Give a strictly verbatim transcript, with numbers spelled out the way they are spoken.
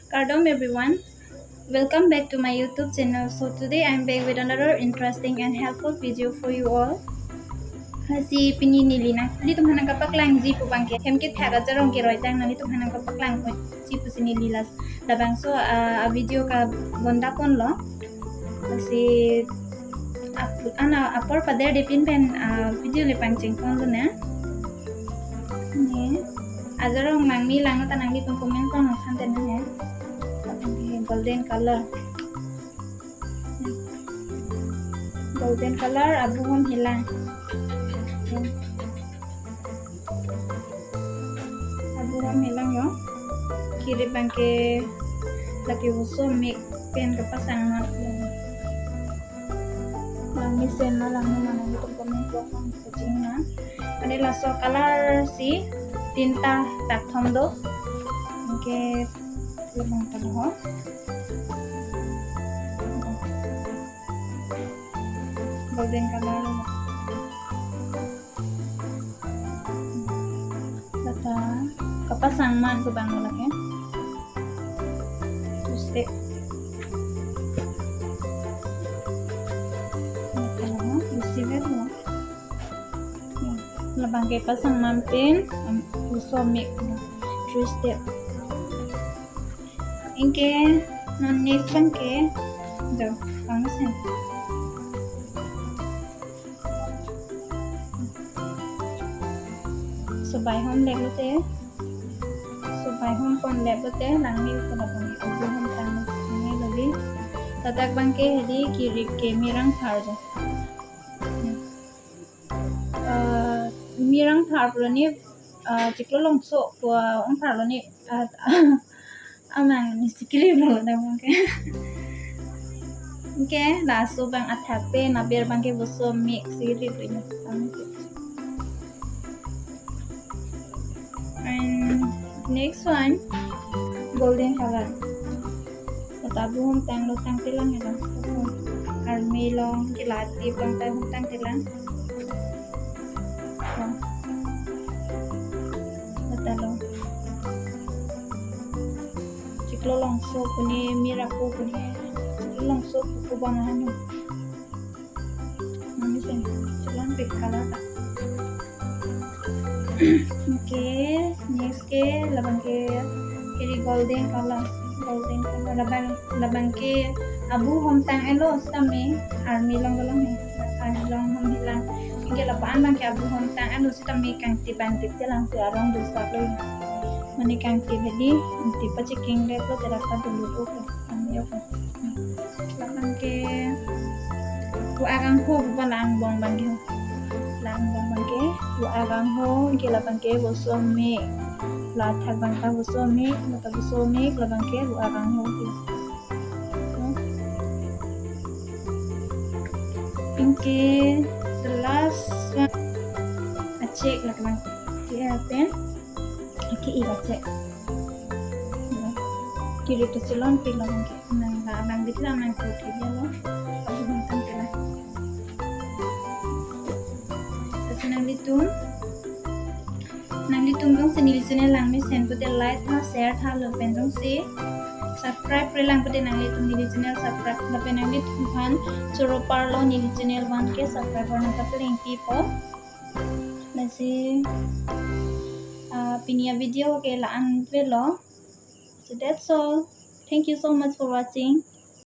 Kardom everyone, welcome back to my YouTube channel. So today I'm back with another interesting and helpful video for you all. Lasi pini neli nanglitum aphan nangkapaklangji pu abangke hem kethak ajarong keroi tang nanglitum aphan nangkapaklangji pusi neli la labangso, ah, a video kabonda ponlo. Lasi ap-, ana apor paderdepin pen, ah, video le pangcheng ponlo na. Ne. Ajarong nangmi lang ta nanglitum comment along than te na he. Golden color. Golden color abu hom helang. Abu hom helang yo. Kirip abangke lake oso mek pen kapasang mat. Langmesen ma langno ma nanglitum comment box along pachini na. Ane laso color si tinta tak thom do. Anke labang ta ho. Golden color. Lata kapasang mat pu abang lake. Two step. Lata ho, isi vet ho. Labangke pasang mat pen, um, oso mek, three step. Anke non next abangke, do, pangsen. Sobai hom lek lote, sobai hom pon lek lote, langni ko labang abu hom tang ni lobi. Ladak abangke hedi kirip ke mirang thar jo. Eh, mirang thar pulo ni, eh, chiklo longso pu, eh, ong thar lo ni, eh, amang ni sikiri lo na abangke. Anke laso abang athak pen aber abangke oso mek sikiri lo ni. And next one, golden color. Lata abu hom tanglo, tangte lang ya. Army along, kilati abang ta hom tangte lang. Oh. Lata lo. Chiklo longso pu ni, miraku pu ni. Chiklo longso pu pu abang hanu. Mami sen, chiklo pink color ta. Anke, next ke, labangke, kiri golden color, golden color, labang, labangke, abu hom tang-etlo sitame, army along along he, army along hom helang, anke lapu-an abangke abu hom tang-etlo sitame kangtip bangtip te lang si arong dosak lo. Mane kangtip hedi, kangtip pachekeng lek lo te lata dulu ko. Kami yo ko. Labangke pu agang ho pu la angbong abangke. La angbong abangke pu agang ho, anke labangke oso mek. La athak abang ta oso mek, la ta oso mek, labangke pu agang ho. Anke the last one. Achek labang. Ke pen. Ke i achek. Kiri to chelon pilo abangke. Nang la nang bit la nang ko ke lo. Abu hom tangte lang. Lasi nanglitum, nanglitum jongsi neli channel langmesen pute like tha, share tha, lapen jongsi subscribe-re lang pute nanglitum neli channel subscribe, lapen nanglitum aphan choro parlo neli channel abangke subscriber nangkaplengpipo. Lasi, ah, pini a video ke la-an velo. So that's all. Thank you so much for watching.